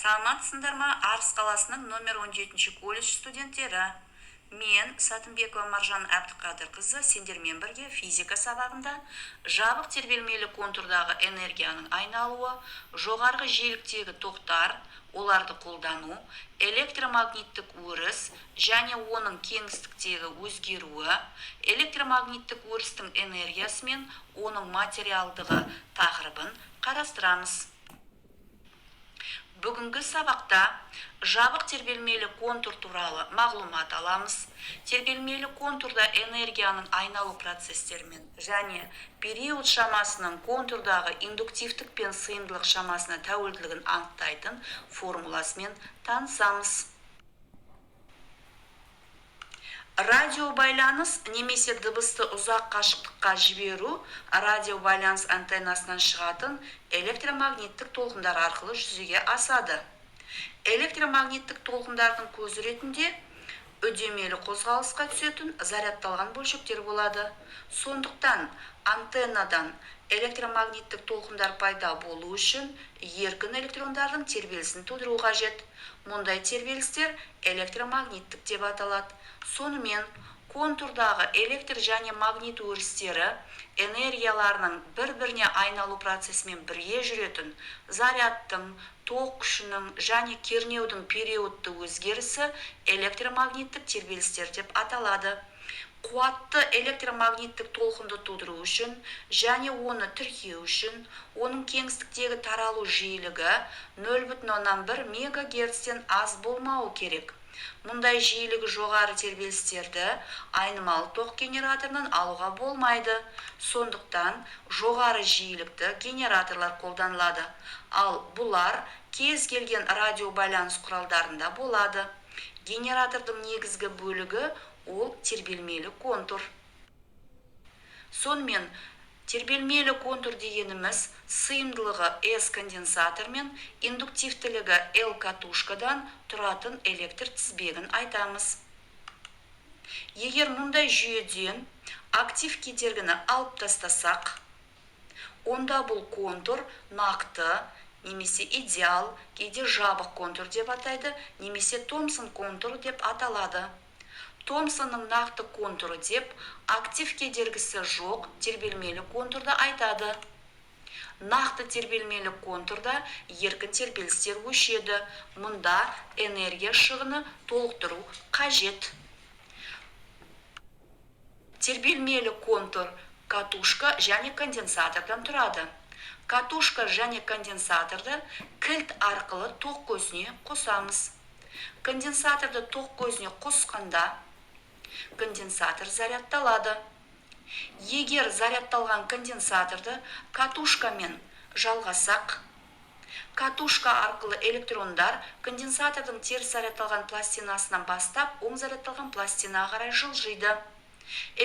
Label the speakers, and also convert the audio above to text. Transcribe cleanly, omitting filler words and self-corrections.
Speaker 1: Саламатсыңдар ма, Арыс қаласының номер 17 колледж студенттері! Мен, Сатымбекова Маржан Әбдіқадырқызы, сендермен бірге физика сабағында жабық тербелмелі контурдағы энергияның айналуы, жоғарғы жиіліктегі тоқтар, оларды қолдану, электромагниттік өріс және оның кеңістіктегі өзгеруі, электромагниттік өрістің энергиясы мен оның материалдығы тақырыбын қарастырамыз. Бүгінгі сабақта жабық тербелмелі контур туралы мағлұмат аламыз. Тербелмелі контурда энергияның айналу процестерімен және период шамасының контурдағы индуктивтік пен сыйымдылық шамасына тәуелділігін анықтайтын формуласымен танысамыз. Радиобайланыс немесе дыбысты ұзақ қашықтыққа жіберу радиобайланыс антеннасынан шығатын электромагниттік толқындар арқылы жүзеге асады. Электромагниттік толқындардың көзі ретінде үдемелі қозғалысқа түсетін зарядталған бөлшектер болады. Сондықтан антеннадан электромагниттік толқындар пайда болу үшін еркін электрондардың тербелісін тудыру қажет. Мұндай тербелістер электромагниттік деп аталады. Сонымен, контурдағы электр және магнит өрістері энергияларының бір-біріне айналу процесімен бірге жүретін зарядтың, тоқ күшінің және кернеудің периодты өзгерісі электромагниттік тербелістер деп аталады. Қуатты электромагниттік толқынды тудыру үшін және оны тіркеу үшін оның кеңістіктегі таралу жиілігі 0,1 мегагерцтен аз болмауы керек. Мұндай жиілігі жоғары тербелістерді айнымалы тоқ генераторынан алуға болмайды. Сондықтан жоғары жиілікті генераторлар қолданылады. Ал бұлар кез келген радиобайланыс құралдарында болады. Генератордың негізгі бөлігі ол тербелмелі контур. Сонымен, тербелмелі контур дегеніміз сыйымдылығы S конденсатор мен индуктивтілігі L катушкадан тұратын электр тізбегін айтамыз. Егер мұндай жүйеден актив кедергіні алып тастасақ, онда бұл контур нақты немесе идеал, кейде жабық контур деп атайды, немесе Томсон контуры деп аталады. Томсонның нақты контуры деп актив кедергісі жоқ тербелмелі контурды айтады. Нақты тербелмелі контурда еркін тербелістер өшеді. Мұнда энергия шығыны толықтыру қажет. Тербелмелі контур катушка және конденсатордан тұрады. Катушка және конденсаторды кілт арқылы тоқ көзіне қосамыз. Конденсаторды тоқ көзіне қосқанда конденсатор зарядталады. Егер зарядталған конденсаторды катушкамен жалғасақ, катушка арқылы электрондар конденсатордың теріс зарядталған пластинасынан бастап оң зарядталған пластинаға қарай жылжиды.